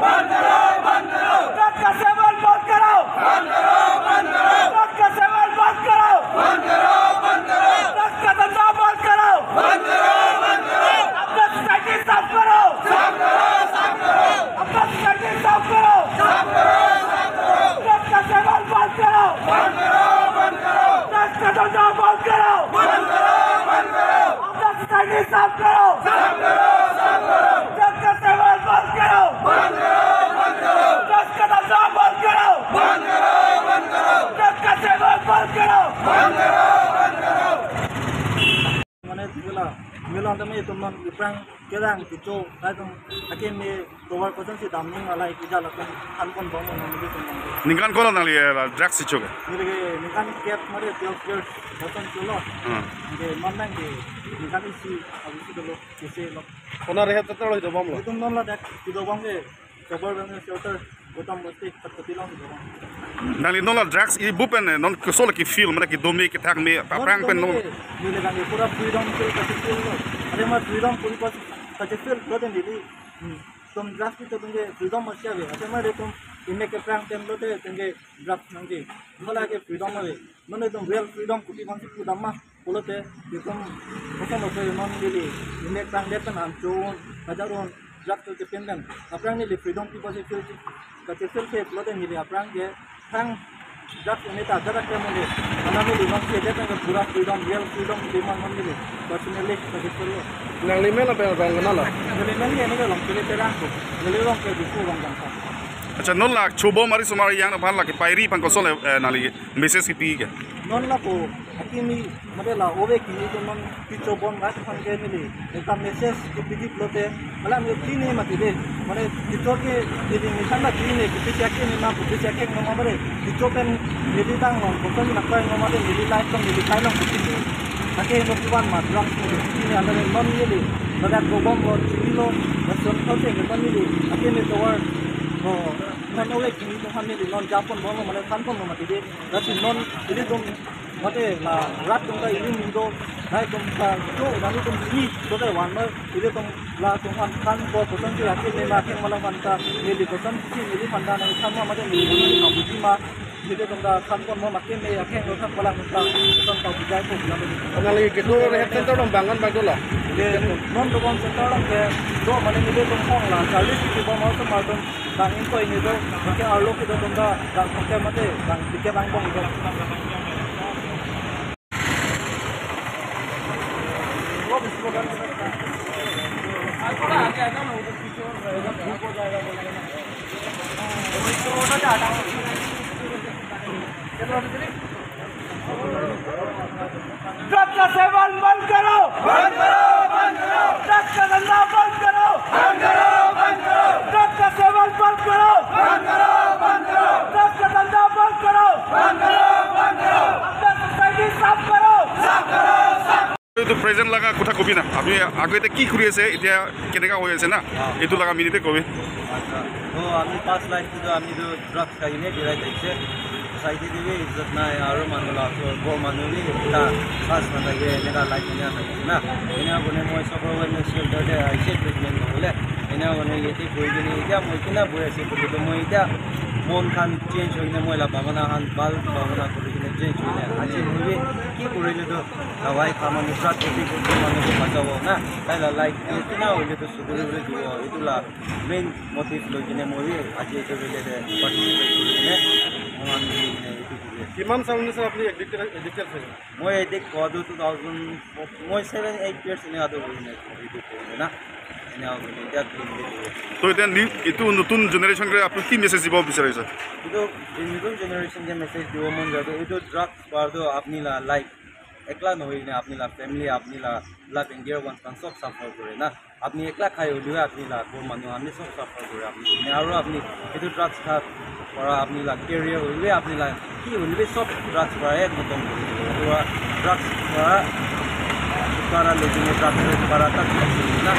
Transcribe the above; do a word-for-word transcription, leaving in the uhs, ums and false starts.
बंद करो, बंद करो। ड्रग्स का सेवन बंद करो। बंद करो, बंद करो। ड्रग्स का सेवन बंद करो। बंद करो, बंद करो। ड्रग्स का धंधा बंद करो। बंद करो, बंद करो। अपना सोसाइटी साफ करो। साफ करो, साफ करो। अपना सोसाइटी साफ करो। साफ करो, साफ करो। ड्रग्स का सेवन बंद करो। बंद करो, बंद करो। ड्रग्स का धंधा बंद करो। बंद करो, बंद करो। अपना सोसाइटी साफ करो। साफ करो, साफ करो। ड्रग्स का सेवन बंद करो। बंद करो, बंद करो। ड्रग्स का धंधा बंद करो। बंद करो, बंद करो। ड्रग्स का सेवन बंद करो। बंद करो, बंद करो। Mane tila, mela anta me itum non iprang kedang kecho, latum akeme tovar kosonsi damnang ma lahai kejala pen thanpon bom non nelitum non. Ningkan ko-an nangli, eh, la drugs kecho ke? Neli ke ningkan kep mare twelve years koson cholo. Hmm. Ke non nang ke ningkan isi, abu isi dolo, isi lo. Kona rehab center lo itum bom lo? Itum non ladak itum bom ke. Cover bang shelter, Gautam Basti, Khatkhati along itum bom. Nangli non la drugs ibu pen, eh, non koson la ke-feel, mane kedo me, kethak me, aphrang pen non. Neli ke, neli ke pura freedom feel kachi-feel lo. Ante ma freedom puri pas kachi-feel lo den neli. Hmm. Itum drugs kecho atum ke freedom masi ave. Ante ma itum imek aphrang pen lote itum ke drugs nangji. Mala ke freedom ave. Non itum real freedom kopi bangsi pudam ma pulote itum koson lo ke non neli imek aphrang det pen an cho-un, kajar-un, drugs kecho pen pen. Aphrang neli freedom pi bangsi feel, kachi-feel ke pulote neli aphrang ke thang drugs ini ta jarak ke mane. Karena neli non ke det pen ke pura freedom, real freedom di ma non neli. Personally, kachi-feel lo. Nangli men apa yang kenal lah? Neli men ke neli along pili terang tu. Neli along ke Diphu along jangka. Accha, non la chobom ari osomar yang aphan la kepairi aphan koson le, eh, nangli message kepi ke? Non la ko akimi mane la ove kimi itum non kechobom rat aphan ke neli ekta message kepi pulote, mane neli pini mati de, mane kecho ke neli nisan la pini kepi siak ke neli ma kepi siak ke noma mane kecho pen neli dang long koson na kai noma de neli life long neli kai long kepi. Ake no kiban ma drugs neli pini anta non neli ladak kobom lo chini lo, na son thon se non neli akeme tovar ko non ove kimi atum aphan neli non japon bom lo mane thanpon lo mati de. Lasi non ilitum mate la rat atum ta ili ning do, nai atum ta cho, nani atum ili do ta van ma, ilitum latum aphan thanpo, kosonsi akeme ma keng malang aphan ta neli kosonsi neli aphan ta nangthan ma mate neli kosonsi kabuji ma, ilitum ta thanpon ma akeme akeng lo than malang ta kosonsi kabujaipo bilang. Nangli kedo rehab center along bang-an bang do la? Ke non dokon center along kedo mane nelitum hong la charlis kiti bom osomar atum bang ingkoi ni do, ke arlo kedo atum ta, bang ke mate, bang tiket angbong do. Drugs का सेवन बंद करो। बंद करो, बंद करो। ड्रग्स का धंधा बंद करो। बंद करो, बंद करो। ड्रग्स का सेवन बंद करो। बंद करो, बंद करो। ड्रग्स का धंधा बंद करो। बंद करो, बंद करो। अपना सोसाइटी साफ करो। সাফ করো, সাফ। এইটো প্ৰেজেণ্ট লগা কথা কবি না, আপুনি আগতে কি কৰি আছে, এতিয়া কেনেকা হৈ আছে না, অ। এইটো লগা মিনিটে কবি। আচ্ছা, তো আমি পাষ্ট লাইফটো তো আমি তো ড্ৰাগছ খাই কিনে বিৰাই থাকিছে। সোচাইটি দিবি ইজ্জত নাই, আৰু মানুহ লাভ, বৰ মানুহ বি এটা শ্বাস নাথাকে, এনেকা লাইফ মানে আছে না। এনে মানে মই চবৰ ৱেলনেছ চেণ্টাৰতে আহিছে ট্ৰিটমেণ্ট ল'বলৈ। এনে মানে ইয়াতে গৈ কিনে এতিয়া মই কিনা বৈ আছোঁ বুলি তো মই এতিয়া মন খান চেঞ্জ হৈ কিনে মই লা ভাৱনা খান ভাল ভাৱনা কৰি কিনে চেঞ্জ হৈ কিনে আজি মই বি কি কৰিলোঁ তো দাৱাই খা মানুহ ড্ৰাগ খেতি কৰি মানুহ বাচাব না। তাই লা লাইফ কিনা হ'লে তো চুগুৰি দিব, এইটো লা মেইন মটিভ লৈ কিনে মই আজি এইটো ৰিলেটেড পাৰ্টিচিপেট কৰি কিনে মই আমি মানে এইটো কৰি আছোঁ। কিমান চাল হৈছে আপুনি এডিক্টেড, এডিক্টেড হৈছে? মই এডিক্ট হোৱাটো টু থাউজেণ্ড, মই ছেভেন এইট ইয়াৰ্ছ এনেকুৱাতো কৰি নাই, এইটো কৰি না, এনেকুৱা কৰি এতিয়া ক্লিন কৰি আছোঁ। তো এতিয়া নি-, এইটো নতুন জেনেৰেশ্যনকে আপুনি কি মেছেজ দিব বিচাৰিছে? এইটো নতুন জেনেৰেশ্যনকে মেছেজ দিব মন যায়, এইটো ড্ৰাগছ খোৱাটো আপুনি লা-, লাইফ একলা নহয় নে, আপুনি লা ফেমিলি, আপুনি লা লাভ এণ্ড ডিয়াৰ ওৱান চব চাফাৰ কৰে না। আপুনি একলা খাই হ'লেও আপুনি লা ঘৰ মানুহ আমি চব চাফাৰ কৰে আপুনি। মানে আৰু আপুনি এইটো ড্ৰাগছ খা পৰা আপুনি লা কেৰিয়াৰ হ'লেও আপুনি লা কি হ'লেও চব ড্ৰাগছ পৰা এক খতম কৰি দিব। এইটো ড্ৰাগছ পৰা, পৰা লৈ কিনে ড্ৰাগছ পৰা তাক না।